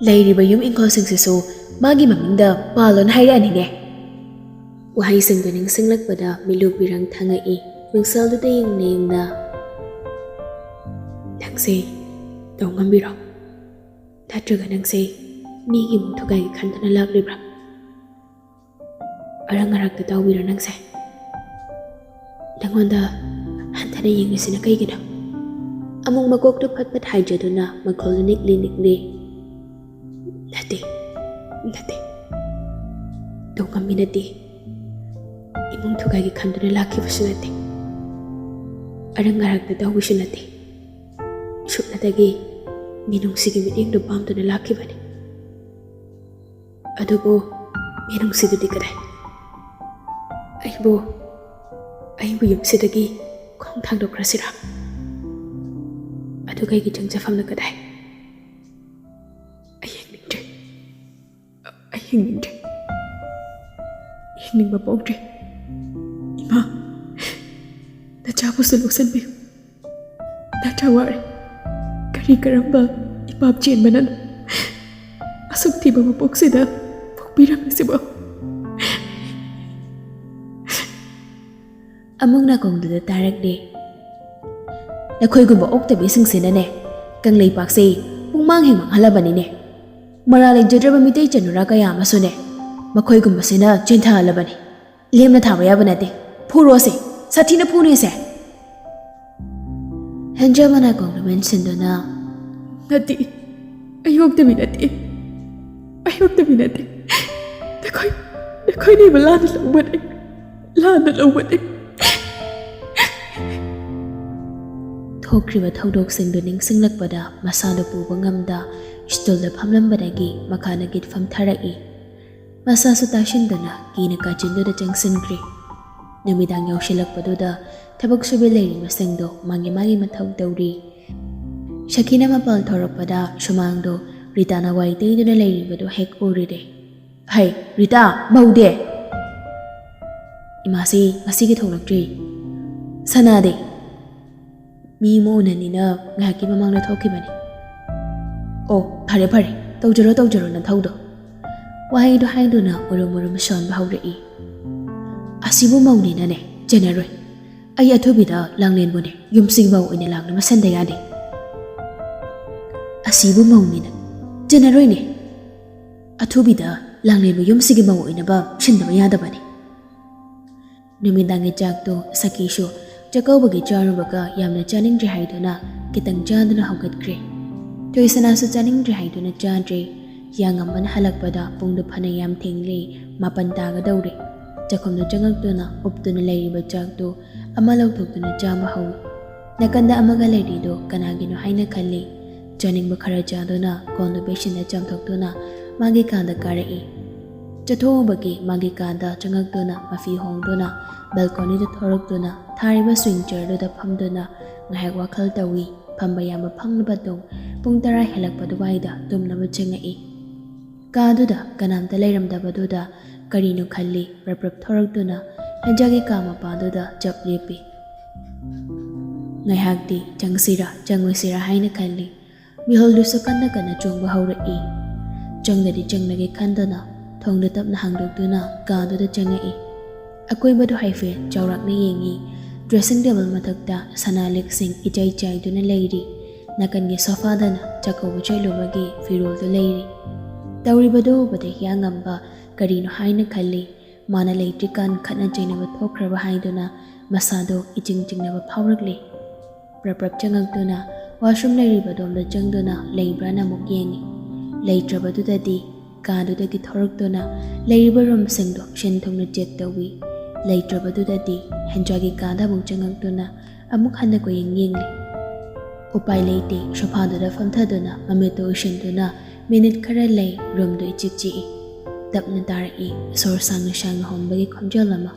"ꯂꯩꯔꯤꯕ ꯌꯨꯝ ꯏꯪꯈꯣꯜꯁꯤꯡꯁꯤꯁꯨ ꯃꯥꯒꯤ ꯃꯃꯤꯡꯗ ꯄꯥꯜꯂꯣꯅ ꯍꯥꯏꯔꯛꯑꯅꯤꯅꯦ꯫" ꯋꯥꯍꯩꯁꯤꯡꯗꯨ ꯅꯤꯡꯁꯤꯡꯂꯛꯄꯗ ꯃꯤꯠꯂꯨ ꯄꯤꯔꯪ ꯊꯥꯡꯉꯛꯏ꯫ ꯃꯤꯡꯁꯦꯜꯗꯨꯗ ꯌꯦꯡꯅ ꯌꯦꯡꯅ, "ꯅꯪꯁꯦ ꯇꯧ ꯉꯝꯕꯤꯔꯣ? ꯅꯠꯇ꯭ꯔꯒ ꯅꯪꯁꯦ ꯃꯤꯒꯤ ꯏꯃꯨꯡ ꯊꯨꯒꯥꯏꯒꯦ ꯈꯟꯗꯨꯅ ꯂꯥꯛꯂꯤꯕ꯭ꯔꯥ? ꯑꯔꯪ ꯑꯔꯥꯛꯇ ꯇꯥꯎꯕꯤꯔꯣ ꯅꯪꯁꯦ? ꯅꯪꯉꯣꯟꯗ ꯍꯟꯊꯅ ꯌꯦꯡꯂꯤꯁꯤꯅ ꯀꯩꯒꯤꯅꯣ?" ꯑꯃꯨꯛ ꯃꯀꯣꯛꯇꯨ ꯐꯠ ꯐꯠ ꯍꯥꯏꯖꯗꯨꯅ ꯃꯈꯣꯜꯗꯨ ꯅꯤꯛꯂꯤ ꯅꯤꯛꯂꯤ꯫ ꯅꯠꯇꯦ, ꯇꯧꯉꯝꯃꯤ ꯅꯠꯇꯦ꯫ ꯏꯃꯨꯡ ꯊꯨꯒꯥꯏꯒꯦ ꯈꯟꯗꯨꯅ ꯂꯥꯛꯈꯤꯕꯁꯨ ꯅꯠꯇꯦ, ꯑꯔꯪ ꯑꯔꯛꯇ ꯇꯧꯕꯁꯨ ꯅꯠꯇꯦ꯫ ꯁꯨꯞꯅꯇꯒꯤ ꯃꯤꯅꯨꯡꯁꯤꯒꯤ ꯃꯤꯠꯌꯦꯡꯗꯨ ꯄꯥꯝꯗꯨꯅ ꯂꯥꯛꯈꯤꯕꯅꯤ꯫ ꯑꯗꯨꯕꯨ ꯃꯤꯅꯨꯡꯁꯤꯗꯨꯗꯤ ꯀꯗꯥꯏ? ꯑꯩꯕꯨ, ꯑꯩꯕꯨ ꯌꯨꯝꯁꯤꯗꯒꯤ ꯈꯣꯡ ꯊꯥꯡꯗꯣꯛꯈ꯭ꯔꯁꯤꯔꯥ? ꯑꯗꯨꯒ ꯑꯩꯒꯤ ꯆꯪꯖꯐꯝꯅ ꯀꯗꯥꯏ? ꯑꯩ ꯍꯤꯡꯅꯤꯡꯗ꯭ꯔꯦ꯫ ꯑꯩ ꯍꯤꯡꯅꯤꯡꯗ꯭ꯔꯦ꯫ ꯍꯤꯡꯅꯤꯡꯕ ꯄꯣꯛꯇ꯭ꯔꯦ꯫ ꯏꯃꯥ, ꯅꯆꯥꯕꯨꯁꯨ ꯂꯧꯁꯤꯟꯕꯤꯌꯨ꯫ ꯅꯠꯇ꯭ꯔ ꯋꯥꯔꯦ꯫ ꯀꯔꯤ ꯀꯔꯝꯕ ꯏꯄꯥꯞ ꯆꯦꯟꯕꯅꯅꯣ ꯑꯁꯨꯛ ꯊꯤꯕ ꯃꯄꯣꯛꯁꯤꯗ ꯄꯣꯛꯄꯤꯔꯝꯃꯤꯁꯤꯕꯣ? ꯑꯃꯨꯛ ꯅꯥꯀꯣꯡꯗꯨꯗ ꯇꯥꯔꯛꯂꯦ꯫ ꯅꯈꯣꯏꯒꯨꯝꯕ ꯑꯣꯛꯇꯕꯤꯁꯤꯡꯁꯤꯅꯅꯦ, ꯀꯪꯂꯩꯄꯥꯛꯁꯦ ꯄꯨꯡꯃꯥꯡ ꯍꯦꯛ ꯃꯥꯡꯍꯜꯂꯕꯅꯤꯅꯦ꯫ ꯃꯔꯥ ꯂꯩꯖꯗ꯭ꯔꯕ ꯃꯤꯇꯩ ꯆꯅꯨꯔꯥ ꯀꯌꯥ ꯑꯃꯁꯨꯅꯦ, ꯃꯈꯣꯏꯒꯨꯝꯕꯁꯤꯅ ꯆꯦꯟꯊꯍꯜꯂꯕꯅꯤ꯫ ꯂꯦꯝꯅ ꯊꯥꯕ ꯌꯥꯕ ꯅꯠꯇꯦ꯫ ꯐꯨꯔꯣꯁꯦ, ꯁꯥꯊꯤꯅ ꯐꯨꯅꯦꯁꯦ꯫ ꯍꯦꯟꯖꯕ ꯅꯥꯀꯣꯡꯗ ꯃꯦꯟꯁꯤꯟꯗꯨꯅ, "ꯅꯠꯇꯦ, ꯑꯩ ꯑꯣꯛꯇꯕꯤ ꯅꯠꯇꯦ, ꯑꯩ ꯑꯣꯛꯇꯕꯤ ꯅꯠꯇꯦ꯫ ꯅꯈꯣꯏ, ꯅꯈꯣꯏꯅ ꯑꯩꯕꯨ ꯂꯥꯟꯅ ꯂꯧꯕꯅꯦ, ꯂꯥꯟꯅ ꯂꯧꯕꯅꯦ꯫" ꯊꯣꯛꯈ꯭ꯔꯤꯕ ꯊꯧꯗꯣꯛꯁꯤꯡꯗꯨ ꯅꯤꯡꯁꯤꯡꯂꯛꯄꯗ ꯃꯁꯥꯗꯨ ꯄꯨꯕ ꯉꯝꯗ ꯁ꯭ꯇꯨꯜꯗ ꯐꯝꯂꯝꯕꯗꯒꯤ ꯃꯈꯥꯗ ꯒꯤꯠ ꯐꯝꯊꯔꯛꯏ꯫ ꯃꯁꯥꯁꯨ ꯇꯥꯁꯤꯟꯗꯨꯅ ꯀꯤꯅ ꯀꯥꯆꯤꯟꯗꯨꯗ ꯆꯪꯁꯤꯟꯈ꯭ꯔꯦ꯫ ꯅꯨꯃꯤꯗꯥꯡ ꯌꯧꯁꯤꯜꯂꯛꯄꯗꯨꯗ ꯊꯕꯛ ꯁꯨꯕꯤ ꯂꯩꯔꯤꯕꯁꯤꯡꯗꯣ ꯃꯥꯒꯤ ꯃꯥꯒꯤ ꯃꯊꯧ ꯇꯧꯔꯤ꯫ ꯁꯈꯤꯅ ꯃꯄꯥꯜ ꯊꯣꯔꯛꯄꯗ ꯁꯨꯃꯥꯡꯗꯣ ꯔꯤꯇꯥꯅ ꯋꯥꯏ ꯇꯩꯗꯨꯅ ꯂꯩꯔꯤꯕꯗꯨ ꯍꯦꯛ ꯎꯔꯨꯔꯦ꯫ "ꯍꯩ, ꯔꯤꯇꯥ, ꯃꯧꯗꯦ?" "ꯏꯃꯥꯁꯤ ꯉꯁꯤꯒꯤ ꯊꯣꯛꯂꯛꯇ꯭ꯔꯤ꯫" "ꯁꯅꯥꯗꯤ?" "ꯃꯤ ꯑꯃ ꯎꯅꯅꯤꯅ ꯉꯥꯏꯍꯥꯛꯀꯤ ꯃꯃꯥꯡꯗ ꯊꯣꯛꯈꯤꯕꯅꯤ꯫" "ꯑꯣ, ꯐꯔꯦ ꯐꯔꯦ, ꯇꯧꯖꯔꯣ ꯇꯧꯖꯔꯣ ꯅꯊꯧꯗꯣ꯫" ꯋꯥꯍꯩꯗꯣ ꯍꯥꯏꯗꯨꯅ ꯎꯔꯨꯝ ꯎꯔꯨꯝ ꯁꯣꯟꯕ ꯍꯧꯔꯛꯏ꯫ "ꯑꯁꯤꯕꯨ ꯃꯧꯅꯦꯅꯅꯦ, ꯆꯦꯟꯅꯔꯣꯏ꯫ ꯑꯩ ꯑꯊꯨꯕꯤꯗ ꯂꯥꯡꯂꯦꯟꯕꯨꯅꯦ ꯌꯨꯝꯁꯤꯒꯤ ꯃꯧ ꯑꯣꯏꯅ ꯂꯥꯛꯅꯕ ꯁꯤꯟꯗ ꯌꯥꯗꯦ꯫" "ꯑꯁꯤꯕꯨ ꯃꯧꯅꯦꯅ ꯆꯦꯟꯅꯔꯣꯏꯅꯦ꯫ ꯑꯊꯨꯕꯤꯗ ꯂꯥꯡꯂꯦꯟꯕꯨ ꯌꯨꯝꯁꯤꯒꯤ ꯃꯧ ꯑꯣꯏꯅꯕ ꯁꯤꯟꯗꯕ ꯌꯥꯗꯕꯅꯤ꯫" ꯅꯨꯃꯤꯗꯥꯡꯒꯤ ꯆꯥꯛꯇꯣ ꯁꯈꯤꯁꯨ ꯆꯥꯛꯀꯧꯕꯒꯤ ꯆꯥꯔꯨꯕꯒ ꯌꯥꯝꯅ ꯆꯥꯅꯤꯡꯗ꯭ꯔꯦ ꯍꯥꯏꯗꯨꯅ ꯈꯤꯇꯪ ꯆꯥꯗꯨꯅ ꯍꯧꯒꯠꯈ꯭ꯔꯦ꯫ ꯊꯣꯏꯁꯅꯥꯁꯨ ꯆꯥꯅꯤꯡꯗ꯭ꯔꯦ ꯍꯥꯏꯗꯨꯅ ꯆꯥꯗ꯭ꯔꯦ꯫ ꯍꯤꯌꯥꯡꯉꯝꯕꯅ ꯍꯜꯂꯛꯄꯗ ꯄꯨꯡꯗꯨ ꯐꯅ ꯌꯥꯝ ꯊꯦꯡꯂꯦ꯫ ꯃꯥꯄꯟ ꯇꯥꯒꯗꯧꯔꯦ꯫ ꯆꯥꯛꯈꯨꯝꯗꯨ ꯆꯪꯉꯛꯇꯨꯅ ꯎꯞꯇꯨꯅ ꯂꯩꯔꯤꯕ ꯆꯥꯛꯇꯨ ꯑꯃ ꯂꯧꯊꯣꯛꯇꯨꯅ ꯆꯥꯕ ꯍꯧꯏ꯫ ꯅꯥꯀꯟꯗ ꯑꯃꯒ ꯂꯩꯔꯤꯗꯨ ꯀꯅꯥꯒꯤꯅꯣ ꯍꯥꯏꯅ ꯈꯜꯂꯤ꯫ ꯆꯥꯅꯤꯡꯕ ꯈꯔ ꯆꯥꯗꯨꯅ ꯀꯣꯟꯗꯨ ꯕꯦꯁꯤꯟꯗ ꯆꯥꯝꯊꯣꯛꯇꯨꯅ ꯃꯥꯒꯤ ꯀꯥꯗ ꯀꯥꯔꯛꯏ꯫ ꯆꯠꯊꯣꯛꯎꯕꯒꯤ ꯃꯥꯒꯤ ꯀꯥꯗ ꯆꯪꯉꯛꯇꯨꯅ ꯃꯐꯤ ꯍꯣꯡꯗꯨꯅ ꯕꯦꯜꯀꯣꯅꯤꯗ ꯊꯣꯔꯛꯇꯨꯅ ꯊꯥꯔꯤꯕ ꯁ꯭ꯋꯤꯡ ꯆꯤꯌꯔꯗꯨꯗ ꯐꯝꯗꯨꯅ ꯉꯥꯏꯍꯥꯛ ꯋꯥꯈꯜ ꯇꯧꯏ꯫ ꯐꯝꯕ ꯌꯥꯕ ꯐꯪꯂꯕ ꯇꯨꯡ ꯄꯨꯡ ꯇꯔꯥ ꯍꯦꯜꯂꯛꯄ ꯑꯗꯨꯋꯥꯏꯗ ꯇꯨꯝꯅꯕ ꯆꯪꯉꯛꯏ꯫ ꯀꯥꯗꯨꯗ ꯀꯅꯥꯝꯇ ꯂꯩꯔꯝꯗꯕꯗꯨꯗ ꯀꯔꯤꯅꯣ ꯈꯜꯂꯤ꯫ ꯄ꯭ꯔꯞ ꯄ꯭ꯔꯞ ꯊꯣꯔꯛꯇꯨꯅ ꯍꯦꯟꯖꯥꯒꯤ ꯀꯥ ꯃꯄꯥꯗꯨꯗ ꯆꯞ ꯂꯦꯞꯄꯤ꯫ ꯉꯥꯏꯍꯥꯛꯇꯤ ꯆꯪꯁꯤꯔꯥ ꯆꯪꯉꯣꯏꯁꯤꯔꯥ ꯍꯥꯏꯅ ꯈꯜꯂꯤ꯫ ꯃꯤꯍꯨꯜꯗꯨꯁꯨ ꯀꯟꯅ ꯀꯟꯅ ꯆꯣꯡꯕ ꯍꯧꯔꯛꯏ꯫ ꯆꯪꯗꯗꯤ ꯆꯪꯂꯒꯦ ꯈꯟꯗꯨꯅ ꯊꯣꯡꯗꯨ ꯇꯞꯅ ꯍꯥꯡꯗꯣꯛꯇꯨꯅ ꯀꯥꯗꯨꯗ ꯆꯪꯉꯛꯏ꯫ ꯑꯀꯣꯏꯕꯗꯨ ꯍꯥꯏꯐꯦꯠ ꯆꯥꯎꯔꯥꯛꯅ ꯌꯦꯡꯉꯤ꯫ ꯗ꯭ꯔꯦꯁꯤꯡ ꯇꯦꯕꯜ ꯃꯊꯛꯇ ꯁꯅꯥ ꯂꯤꯛꯁꯤꯡ ꯏꯆꯥꯏ ꯆꯥꯏꯗꯨꯅ ꯂꯩꯔꯤ꯫ ꯅꯥꯀꯟꯒꯤ ꯁꯣꯐꯥꯗꯅ ꯆꯥꯛꯀꯧꯕ ꯆꯠꯂꯨꯕꯒꯤ ꯐꯤꯔꯣꯜꯗꯨ ꯂꯩꯔꯤ꯫ ꯇꯧꯔꯤꯕꯗꯨ ꯎꯕꯗ ꯍꯤꯌꯥꯡꯉꯝꯕ ꯀꯔꯤꯅꯣ ꯍꯥꯏꯅ ꯈꯜꯂꯤ꯫ ꯃꯥꯅ ꯂꯩꯇ꯭ꯔꯤꯀꯥꯟ ꯈꯠꯅ ꯆꯩꯅꯕ ꯊꯣꯛꯈ꯭ꯔꯕ ꯍꯥꯏꯗꯨꯅ ꯃꯁꯥꯗꯣ ꯏꯆꯤꯡ ꯆꯤꯡꯅꯕ ꯐꯥꯎꯔꯛꯂꯤ꯫ ꯄ꯭ꯔꯞ ꯄ꯭ꯔꯞ ꯆꯪꯉꯛꯇꯨꯅ ꯋꯥꯁꯔꯨꯝ ꯂꯩꯔꯤꯕ ꯑꯗꯣꯝꯗ ꯆꯪꯗꯨꯅ ꯂꯩꯕ꯭ꯔꯥꯅ ꯑꯃꯨꯛ ꯌꯦꯡꯉꯤ꯫ ꯂꯩꯇ꯭ꯔꯕꯗꯨꯗꯗꯤ ꯀꯥꯗꯨꯗꯒꯤ ꯊꯣꯔꯛꯇꯨꯅ ꯂꯩꯔꯤꯕ ꯔꯨꯝꯁꯤꯡꯗꯣ ꯁꯤꯟ ꯊꯨꯡꯅ ꯆꯦꯛ ꯇꯧꯏ꯫ ꯂꯩꯇ꯭ꯔꯕꯗꯨꯗꯗꯤ ꯍꯦꯟꯖꯥꯒꯤ ꯀꯥꯗ ꯑꯃꯨꯛ ꯆꯪꯉꯛꯇꯨꯅ ꯑꯃꯨꯛ ꯍꯟꯅ ꯀꯣꯏꯌꯦꯡ ꯌꯦꯡꯂꯤ꯫ ꯎꯄꯥꯏ ꯂꯩꯇꯦ, ꯁꯣꯐꯥꯗꯨꯗ ꯐꯝꯊꯗꯨꯅ ꯃꯃꯤꯠꯇꯨ ꯎꯏꯁꯤꯟꯗꯨꯅ ꯃꯤꯅꯤꯠ ꯈꯔ ꯂꯩ꯫ ꯔꯨꯝꯗꯨ ꯏꯆꯤꯛ ꯆꯤꯛꯏ꯫ ꯇꯞꯅ ꯇꯥꯔꯛꯏ ꯁꯣꯔ ꯁꯥꯡꯅ ꯁꯥꯡꯅ ꯍꯣꯟꯕꯒꯤ ꯈꯣꯟꯖꯦꯜ ꯑꯃ꯫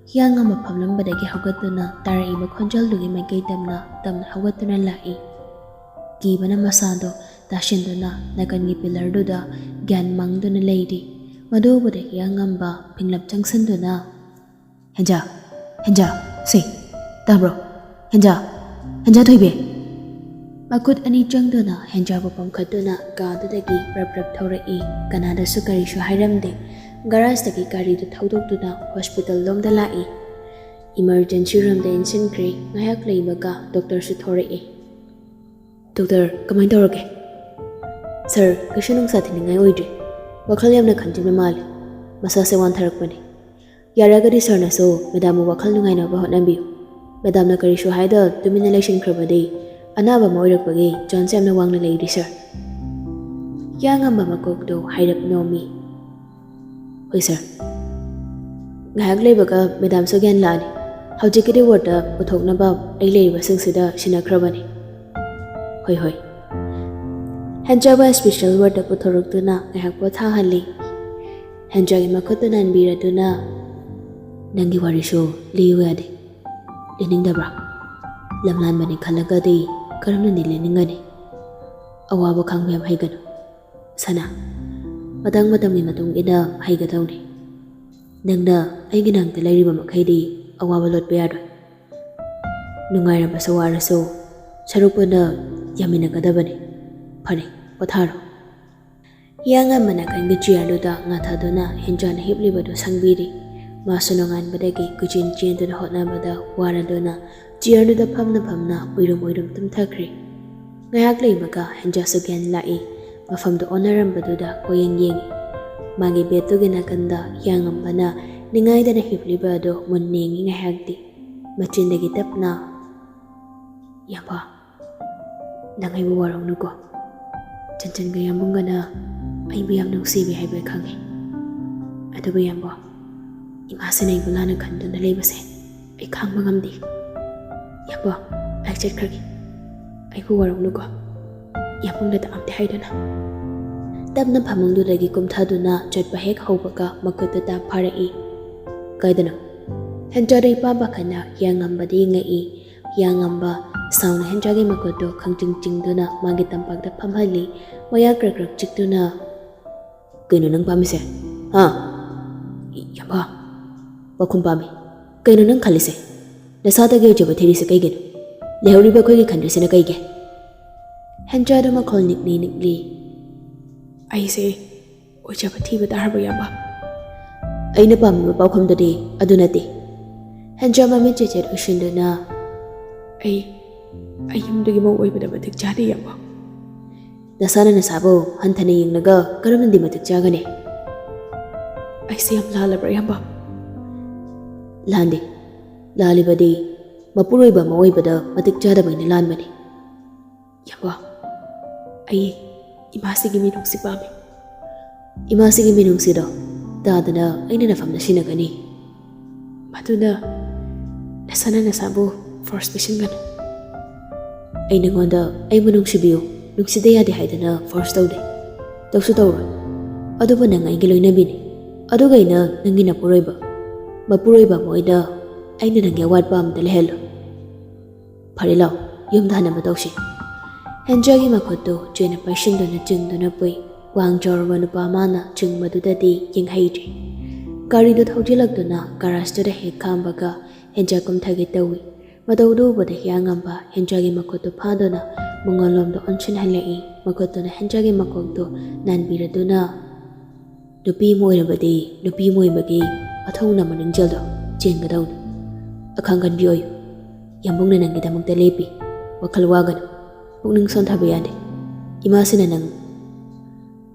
ꯍꯤꯌꯥꯡꯉꯝꯕ ꯐꯝꯂꯝꯕꯗꯒꯤ ꯍꯧꯒꯠꯇꯨꯅ ꯇꯥꯔꯛꯏꯕ ꯈꯣꯟꯖꯦꯜꯗꯨꯒꯤ ꯃꯥꯏꯀꯩ ꯇꯝꯅ ꯇꯞꯅ ꯍꯧꯒꯠꯇꯨꯅ ꯂꯥꯛꯏ꯫ ꯀꯤꯕꯅ ꯃꯁꯥꯗꯣ ꯇꯥꯁꯤꯟꯗꯨꯅ ꯅꯥꯀꯟꯒꯤ ꯄꯤꯂꯔꯗꯨꯗ ꯒ꯭ꯌꯥꯟ ꯃꯥꯡꯗꯨꯅ ꯂꯩꯔꯤ꯫ ꯃꯗꯨ ꯎꯕꯗ ꯍꯤꯌꯥꯡꯉꯝꯕ ꯐꯤꯡꯂꯞ ꯆꯪꯁꯤꯟꯗꯨꯅ, "ꯍꯦꯟꯖꯥ, ꯍꯦꯟꯖꯥ, ꯁꯦ, ꯇꯥꯕ꯭ꯔꯣ? ꯍꯦꯟꯖꯥ, ꯍꯦꯟꯖꯥ ꯊꯣꯏꯕꯤ!" ꯃꯈꯨꯠ ꯑꯅꯤ ꯆꯪꯗꯨꯅ ꯍꯦꯟꯖꯥꯕꯨ ꯄꯝꯈꯠꯇꯨꯅ ꯀꯥꯗꯨꯗꯒꯤ ꯄ꯭ꯔꯞ ꯄ꯭ꯔꯞ ꯊꯧꯔꯛꯏ꯫ ꯀꯅꯥꯗꯁꯨ ꯀꯔꯤꯁꯨ ꯍꯥꯏꯔꯝꯗꯦ꯫ ꯒꯔꯥꯖꯇꯒꯤ ꯒꯥꯔꯤꯗꯨ ꯊꯧꯗꯣꯛꯇꯨꯅ ꯍꯣꯁꯄꯤꯇꯥꯜ ꯂꯣꯝꯗ ꯂꯥꯛꯏ꯫ ꯏꯃꯔꯖꯦꯟꯁꯤ ꯔꯨꯝꯗ ꯏꯟꯁꯤꯟꯈ꯭ꯔꯦ꯫ ꯉꯥꯏꯍꯥꯛ ꯂꯩꯕꯒ ꯗꯣꯛꯇꯔꯁꯨ ꯊꯣꯔꯛꯑꯦ꯫ "ꯗꯣꯛꯇꯔ, ꯀꯃꯥꯏꯅ ꯇꯧꯔꯒꯦ?" "ꯁꯥꯔ, ꯀꯩꯁꯨ ꯅꯨꯡꯁꯥ ꯊꯤꯅꯤꯡꯉꯥꯏ ꯑꯣꯏꯗ꯭ꯔꯤ꯫ ꯋꯥꯈꯜ ꯌꯥꯝꯅ ꯈꯟꯖꯤꯟꯕ ꯃꯥꯜꯂꯤ꯫ ꯃꯁꯥꯁꯦ ꯋꯥꯟꯊꯔꯛꯄꯅꯤ꯫ ꯌꯥꯔꯒꯗꯤ ꯁꯥꯔꯅꯁꯨ ꯃꯦꯗꯥꯝꯕꯨ ꯋꯥꯈꯜ ꯅꯨꯡꯉꯥꯏꯅꯕ ꯍꯣꯠꯅꯕꯤꯌꯨ꯫ ꯃꯦꯗꯥꯝꯅ ꯀꯔꯤꯁꯨ ꯍꯥꯏꯗ ꯇꯨꯃꯤꯟꯅ ꯂꯩꯁꯤꯟꯈ꯭ꯔꯕꯗꯤ ꯑꯅꯥꯕ ꯑꯃ ꯑꯣꯏꯔꯛꯄꯒꯤ ꯆꯥꯟꯁ ꯌꯥꯝꯅ ꯋꯥꯡꯅ ꯂꯩꯔꯤ, ꯁꯥꯔ꯫" ꯍꯤꯌꯥꯡꯉꯝꯕ ꯃꯀꯣꯛꯇꯨ ꯍꯥꯏꯔꯞ ꯅꯣꯝꯃꯤ꯫ "ꯍꯣꯏ ꯁꯥꯔ꯫ ꯉꯥꯏꯍꯥꯛ ꯂꯩꯕꯒ ꯃꯦꯗꯥꯝꯁꯨ ꯒ꯭ꯌꯥꯟ ꯂꯥꯛꯑꯅꯤ꯫ ꯍꯧꯖꯤꯛꯀꯤꯗꯤ ꯋꯥꯔꯗꯇ ꯄꯨꯊꯣꯛꯅꯕ ꯑꯩ ꯂꯩꯔꯤꯕꯁꯤꯡꯁꯤꯗ ꯁꯤꯟꯅꯈ꯭ꯔꯕꯅꯤ꯫ ꯍꯣꯏ, ꯍꯣꯏ꯫" ꯍꯦꯟꯖꯥꯕꯨ ꯏꯁꯄꯤꯁꯦꯜ ꯋꯥꯔꯗꯇ ꯄꯨꯊꯣꯔꯛꯇꯨꯅ ꯉꯥꯏꯍꯥꯛ ꯄꯣꯊꯥꯍꯜꯂꯤ꯫ ꯍꯦꯟꯖꯥꯒꯤ ꯃꯈꯨꯠꯇꯨ ꯅꯥꯟꯕꯤꯔꯗꯨꯅ, "ꯅꯪꯒꯤ ꯋꯥꯔꯤꯁꯨ ꯂꯤꯌꯨ ꯌꯥꯗꯦ꯫ ꯂꯤꯅꯤꯡꯗꯕ꯭ꯔꯥ? ꯂꯝꯂꯥꯟꯕꯅꯤ ꯈꯜꯂꯒꯗꯤ ꯀꯔꯝꯅꯗꯤ ꯂꯤꯅꯤꯡꯒꯅꯤ? ꯑꯋꯥꯕ ꯈꯥꯡꯕ ꯌꯥꯝ ꯍꯩꯒꯅꯨ꯫ ꯁꯅꯥ, ꯃꯇꯥꯡ ꯃꯇꯝꯒꯤ ꯃꯇꯨꯡ ꯏꯟꯅ ꯍꯩꯒꯗꯧꯅꯤ꯫ ꯅꯪꯅ ꯑꯩꯒꯤ ꯅꯥꯛꯇ ꯂꯩꯔꯤꯕ ꯃꯈꯩꯗꯤ ꯑꯋꯥꯕ ꯂꯣꯠꯄ ꯌꯥꯔꯣꯏ꯫ ꯅꯨꯡꯉꯥꯏꯔꯕꯁꯨ ꯋꯥꯔꯁꯨ ꯁꯔꯨꯛ ꯄꯨꯟꯅ ꯌꯥꯃꯤꯟꯅꯒꯗꯕꯅꯤ꯫ ꯐꯔꯦ, ꯄꯣꯊꯥꯔꯣ꯫" ꯍꯤꯌꯥꯡꯉꯝꯕ ꯅꯥꯀꯟꯒꯤ ꯆꯤꯌꯔꯗꯨꯗ ꯉꯥꯊꯗꯨꯅ ꯍꯦꯟꯖꯥꯅ ꯍꯤꯞꯂꯤꯕꯗꯨ ꯁꯪꯕꯤꯔꯤ꯫ ꯃꯥꯁꯨ ꯅꯣꯡꯉꯥꯟꯕꯗꯒꯤ ꯀꯣꯏꯆꯦꯟ ꯆꯦꯟꯗꯨꯅ ꯍꯣꯠꯅꯕꯗ ꯋꯥꯔꯗꯨꯅ ꯆꯤꯌꯔꯗꯨꯗ ꯐꯝꯅ ꯐꯝꯅ ꯎꯏꯔꯨꯝ ꯎꯏꯔꯨꯝ ꯇꯨꯝꯊꯈ꯭ꯔꯦ꯫ ꯉꯥꯏꯍꯥꯛ ꯂꯩꯕꯒ ꯍꯦꯟꯖꯥꯁꯨ ꯒ꯭ꯌꯥꯟ ꯂꯥꯛꯏ꯫ ꯃꯐꯝꯗꯨ ꯑꯣꯟꯅꯔꯝꯕꯗꯨꯗ ꯀꯣꯏꯌꯦꯡ ꯌꯦꯡꯉꯤ꯫ ꯃꯥꯒꯤ ꯕꯦꯗꯇꯨꯒꯤ ꯅꯥꯀꯟꯗ ꯍꯤꯌꯥꯡꯉꯝꯕꯅ ꯅꯤꯡꯉꯥꯏꯗꯅ ꯍꯤꯞꯂꯤꯕ ꯑꯗꯨ ꯃꯨꯟꯅ ꯌꯦꯡꯉꯤ ꯉꯥꯏꯍꯥꯛꯇꯤ꯫ ꯃꯆꯤꯟꯗꯒꯤ ꯇꯞꯅ, "ꯏꯌꯥꯝꯕ, ꯅꯪ ꯑꯩꯕꯨ ꯋꯥꯔꯧꯅꯨꯀꯣ꯫ ꯆꯟꯆꯟꯒ ꯌꯥꯝꯕꯨꯡꯒꯅ ꯑꯩꯕꯨ ꯌꯥꯝ ꯅꯨꯡꯁꯤꯕꯤ ꯍꯥꯏꯕ ꯑꯩ ꯈꯪꯉꯤ꯫ ꯑꯗꯨꯕꯨ ꯏꯌꯥꯝꯕ, ꯏꯃꯥꯁꯤꯅ ꯑꯩꯕꯨ ꯂꯥꯟꯅ ꯈꯟꯗꯨꯅ ꯂꯩꯕꯁꯦ ꯑꯩ ꯈꯥꯡꯕ ꯉꯝꯗꯦ꯫ ꯏꯌꯥꯝꯕ, ꯑꯩ ꯆꯠꯈ꯭ꯔꯒꯦ꯫ ꯑꯩꯕꯨ ꯋꯥꯔꯧꯅꯨꯀꯣ꯫ ꯏꯌꯥꯝꯕꯨꯡꯗ ꯇꯥꯝꯗꯦ ꯍꯥꯏꯗꯨꯅ꯫" ꯇꯞꯅ ꯐꯃꯨꯡꯗꯨꯗꯒꯤ ꯀꯨꯝꯊꯗꯨꯅ ꯆꯠꯄ ꯍꯦꯛ ꯍꯧꯕꯒ ꯃꯈꯨꯠꯇꯨ ꯇꯥ ꯐꯥꯔꯛꯏ꯫ "ꯀꯥꯏꯗꯅꯣ?" ꯍꯦꯟꯖꯥꯗ ꯏꯄꯥ ꯄꯥꯈꯠꯅ ꯍꯤꯌꯥꯡꯉꯝꯕꯗ ꯌꯦꯡꯉꯛꯏ꯫ ꯍꯤꯌꯥꯡꯉꯝꯕ ꯁꯥꯎꯅ ꯍꯦꯟꯖꯥꯒꯤ ꯃꯈꯨꯠꯇꯨ ꯈꯪꯆꯤꯡ ꯆꯤꯡꯗꯨꯅ ꯃꯥꯒꯤ ꯇꯝꯄꯥꯛꯇ ꯐꯝꯍꯜꯂꯤ꯫ ꯃꯌꯥ ꯀ꯭ꯔꯛ ꯀ꯭ꯔꯛ ꯆꯤꯛꯇꯨꯅ, "ꯀꯩꯅꯣ ꯅꯪ ꯄꯥꯝꯃꯤꯁꯦ? ꯍꯥ?" "ꯏ-, ꯏꯌꯥꯝꯕ, ꯄꯥꯎꯈꯨꯝ ꯄꯥꯝꯃꯤ꯫ ꯀꯩꯅꯣ ꯅꯪ ꯈꯜꯂꯤꯁꯦ? ꯅꯁꯥꯗꯒꯤ ꯑꯣꯏꯖꯕ ꯊꯤꯔꯤꯁꯦ ꯀꯩꯒꯤꯅꯣ? ꯂꯩꯍꯧꯔꯤꯕ ꯑꯩꯈꯣꯏꯒꯤ ꯈꯟꯗ꯭ꯔꯤꯁꯤꯅ ꯀꯩꯒꯤ?" ꯍꯦꯟꯖꯥꯗ ꯃꯈꯣꯜ ꯅꯤꯛꯂꯤ ꯅꯤꯛꯂꯤ꯫ "ꯑꯩꯁꯦ ꯑꯣꯏꯖꯕ ꯊꯤꯕ ꯇꯥꯔꯕ, ꯏꯌꯥꯝꯕ?" "ꯑꯩꯅ ꯄꯥꯝꯃꯤꯕ ꯄꯥꯎꯈꯨꯝꯗꯨꯗꯤ ꯑꯗꯨ ꯅꯠꯇꯦ꯫" ꯍꯦꯟꯖꯥ ꯃꯃꯤꯠ ꯆꯦꯠ ꯆꯦꯠ ꯎꯏꯁꯤꯟꯗꯨꯅ, "ꯑꯩ, ꯑꯩ ꯌꯨꯝꯗꯨꯒꯤ ꯃꯧ ꯑꯣꯏꯕꯗ ꯃꯇꯤꯛ ꯆꯥꯗꯦ, ꯏꯌꯥꯝꯕ꯫" "ꯅꯁꯥꯅ ꯅꯁꯥꯕꯨ ꯍꯟꯊꯅ ꯌꯦꯡꯂꯒ ꯀꯔꯝꯅꯗꯤ ꯃꯇꯤꯛ ꯆꯥꯒꯅꯤ?" "ꯑꯩꯁꯦ ꯌꯥꯝ ꯂꯥꯜꯂꯕ꯭ꯔꯥ, ꯏꯌꯥꯝꯕ?" "ꯂꯥꯟꯗꯦ꯫ ꯂꯥꯜꯂꯤꯕꯗꯤ ꯃꯄꯨꯔꯣꯏꯕ ꯑꯃ ꯑꯣꯏꯕꯗ ꯃꯇꯤꯛ ꯆꯥꯗꯕꯩꯅ ꯂꯥꯟꯕꯅꯤ꯫" "ꯏꯌꯥꯝꯕ, ꯑꯩ ꯏꯃꯥꯁꯤꯒꯤ ꯃꯤꯅꯨꯡꯁꯤ ꯄꯥꯝꯃꯤ꯫ ꯏꯃꯥꯁꯤꯒꯤ ꯃꯤꯅꯨꯡꯁꯤꯗꯣ ꯇꯥꯗꯅ ꯑꯩꯅ ꯅꯐꯝꯗ ꯁꯤꯟꯅꯒꯅꯤ꯫ ꯃꯗꯨꯅ ꯅꯁꯥꯅ ꯅꯁꯥꯕꯨ ꯐꯣꯔꯁ ꯄꯤꯁꯤꯟꯒꯅꯨ꯫ ꯑꯩ ꯅꯉꯣꯟꯗ ꯑꯩꯕꯨ ꯅꯨꯡꯁꯤꯕꯤꯌꯨ, ꯅꯨꯡꯁꯤꯗ ꯌꯥꯗꯦ ꯍꯥꯏꯗꯅ ꯐꯣꯔꯁ ꯇꯧꯗꯦ, ꯇꯧꯁꯨ ꯇꯧꯔꯣꯏ꯫ ꯑꯗꯨꯕꯨ ꯅꯪ ꯑꯩꯒꯤ ꯂꯣꯏꯅꯕꯤꯅꯤ, ꯑꯗꯨꯒ ꯑꯩꯅ ꯅꯪꯒꯤ ꯅꯄꯨꯔꯣꯏꯕ, ꯃꯄꯨꯔꯣꯏꯕ ꯑꯃ ꯑꯣꯏꯅ ꯑꯩꯅ ꯅꯪꯒꯤ ꯑꯋꯥꯠꯄ ꯑꯃꯇ ꯂꯩꯍꯜꯂꯣꯏ꯫ ꯐꯔꯦ, ꯂꯥꯎ, ꯌꯨꯝꯗ ꯍꯟꯅꯕ ꯇꯧꯁꯤ꯫ ꯍꯦꯟꯖꯥꯒꯤ ꯃꯈꯨꯠꯇꯨ ꯆꯦꯅ ꯄꯥꯏꯁꯤꯟꯗꯨꯅ ꯆꯤꯡꯗꯨꯅ ꯄꯨꯏ꯫ ꯋꯥꯡ ꯆꯥꯎꯔꯕ ꯅꯨꯄꯥ ꯑꯃꯅ ꯆꯤꯡꯕꯗꯨꯗꯗꯤ ꯌꯦꯡꯍꯩꯗ꯭ꯔꯦ꯫ ꯒꯥꯔꯤꯗꯨ ꯊꯧꯖꯤꯜꯂꯛꯇꯨꯅ ꯒꯥꯔꯥꯖꯇꯨꯗ ꯍꯦꯛ ꯈꯥꯝꯕꯒ ꯍꯦꯟꯖꯥ ꯀꯨꯝꯊꯒꯦ ꯇꯧꯏ꯫ ꯃꯇꯧꯗꯨ ꯎꯕꯗ ꯍꯤꯌꯥꯡꯉꯝꯕ ꯍꯦꯟꯖꯥꯒꯤ ꯃꯈꯨꯠꯇꯨ ꯐꯥꯗꯨꯅ ꯃꯉꯣꯟꯂꯣꯝꯗ ꯑꯣꯟꯁꯤꯟꯍꯜꯂꯛꯏ꯫ ꯃꯈꯨꯠꯇꯨꯅ ꯍꯦꯟꯖꯥꯒꯤ ꯃꯀꯣꯛꯇꯨ ꯅꯥꯟꯕꯤꯔꯗꯨꯅ, "ꯅꯨꯄꯤ ꯑꯃ ꯑꯣꯏꯔꯕꯗꯤ ꯅꯨꯄꯤ ꯑꯃ ꯑꯣꯏꯕꯒꯤ ꯃꯊꯧꯅ ꯃꯅꯤꯡꯖꯦꯜꯗꯣ ꯆꯦꯟꯒꯗꯧꯅꯤ꯫ ꯑꯈꯥꯡ ꯀꯟꯕꯤ ꯑꯣꯏꯌꯨ꯫ ꯌꯥꯝꯕꯨꯡꯅ ꯅꯪꯒꯤꯗꯃꯛꯇ ꯂꯦꯞꯄꯤ꯫ ꯋꯥꯈꯜ ꯋꯥꯒꯅꯨ꯫ ꯄꯨꯛꯅꯤꯡ ꯁꯣꯟꯊꯕ ꯌꯥꯗꯦ꯫ ꯏꯃꯥꯁꯤꯅ ꯅꯪ,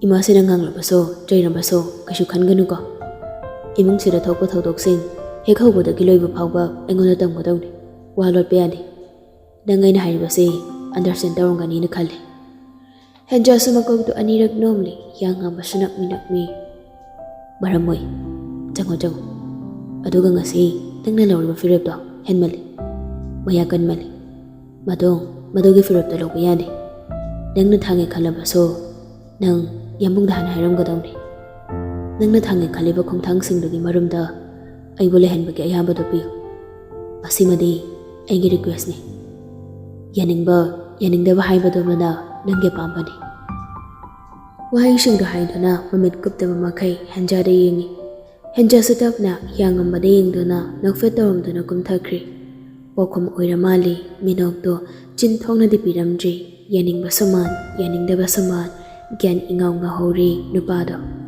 ꯏꯃꯥꯁꯤꯅ ꯉꯥꯡꯂꯕꯁꯨ, ꯆꯩꯔꯕꯁꯨ ꯀꯩꯁꯨ ꯈꯟꯒꯅꯨꯀꯣ꯫ ꯏꯃꯨꯡꯁꯤꯗ ꯊꯣꯛꯄ ꯊꯧꯗꯣꯛꯁꯤꯡ ꯍꯦꯛ ꯍꯧꯕꯗꯒꯤ ꯂꯣꯏꯕ ꯐꯥꯎꯕ ꯑꯩꯉꯣꯟꯗ ꯇꯝꯒꯗꯧꯅꯤ꯫ ꯋꯥ ꯂꯣꯠꯄ ꯌꯥꯗꯦ꯫ ꯅꯪ ꯑꯩꯅ ꯍꯥꯏꯔꯤꯕꯁꯤ ꯑꯟꯗꯔꯁꯇꯦꯟ ꯇꯧꯔꯝꯒꯅꯤꯅ ꯈꯜꯂꯤ꯫" ꯍꯦꯟꯖꯥꯁꯨ ꯃꯀꯣꯛꯇꯨ ꯑꯅꯤꯔꯛ ꯅꯣꯝꯂꯤ꯫ ꯍꯤꯌꯥꯡꯉꯝꯕꯁꯨ ꯅꯛꯃꯤ ꯅꯛꯃꯤ꯫ "ꯃꯔꯝ ꯃꯣꯏ꯫ ꯆꯪꯉꯣ, ꯆꯪꯉꯣ꯫ ꯑꯗꯨꯒ ꯉꯁꯤ ꯅꯪꯅ ꯂꯧꯔꯤꯕ ꯐꯤꯔꯦꯞꯇꯣ ꯍꯦꯟꯃꯜꯂꯤ꯫ ꯃꯌꯥ ꯀꯟꯃꯜꯂꯤ꯫ ꯃꯗꯣ, ꯃꯗꯨꯒꯤ ꯐꯤꯔꯦꯞꯇꯣ ꯂꯧꯕ ꯌꯥꯗꯦ꯫ ꯅꯪꯅ ꯊꯥꯡꯉꯦ ꯈꯜꯂꯕꯁꯨ ꯅꯪ ꯌꯥꯝꯕꯨꯡꯗ ꯍꯥꯟꯅ ꯍꯥꯏꯔꯝꯒꯗꯧꯅꯤ꯫ ꯅꯪꯅ ꯊꯥꯡꯉꯦ ꯈꯜꯂꯤꯕ ꯈꯣꯡꯊꯥꯡꯁꯤꯡꯗꯨꯒꯤ ꯃꯔꯨꯝꯗ ꯑꯩꯕꯨ ꯂꯩꯍꯟꯕꯒꯤ ꯑꯌꯥꯕꯗꯨ ꯄꯤꯌꯨ꯫ ꯑꯁꯤꯃꯗꯤ ꯑꯩꯒꯤ ꯔꯤꯀ꯭ꯋꯦꯁꯅꯤ꯫ ꯌꯥꯅꯤꯡꯕ, ꯌꯥꯅꯤꯡꯗꯕ ꯍꯥꯏꯕꯗꯨꯃꯅ ꯅꯪꯒꯤ ꯑꯄꯥꯝꯕꯅꯤ꯫" ꯋꯥꯍꯩꯁꯤꯡꯗꯨ ꯍꯥꯏꯗꯨꯅ ꯃꯃꯤꯠ ꯀꯨꯞꯇꯕ ꯃꯈꯩ ꯍꯦꯟꯖꯥꯗ ꯌꯦꯡꯉꯤ꯫ ꯍꯦꯟꯖꯥꯁꯨ ꯇꯞꯅ ꯍꯤꯌꯥꯡꯉꯝꯕꯗ ꯌꯦꯡꯗꯨꯅ ꯅꯣꯛꯐꯦꯠ ꯇꯧꯔꯝꯗꯨꯅ ꯀꯨꯝꯊꯈ꯭ꯔꯤ꯫ ꯄꯥꯎꯈꯨꯝ ꯑꯣꯏꯔ ꯃꯥꯜꯂꯤ꯫ ꯃꯤꯅꯣꯛꯇꯣ ꯆꯤꯟ ꯊꯣꯛꯅꯗꯤ ꯄꯤꯔꯝꯗ꯭ꯔꯤ꯫ ꯌꯥꯅꯤꯡꯕꯁꯨ ꯃꯥꯟ, ꯌꯥꯅꯤꯡꯗꯕꯁꯨ ꯃꯥꯟ, ꯒ꯭ꯌꯥꯟ ꯏꯉꯥꯎ ꯉꯥꯎꯍꯧꯔꯤ ꯅꯨꯄꯥꯗꯣ꯫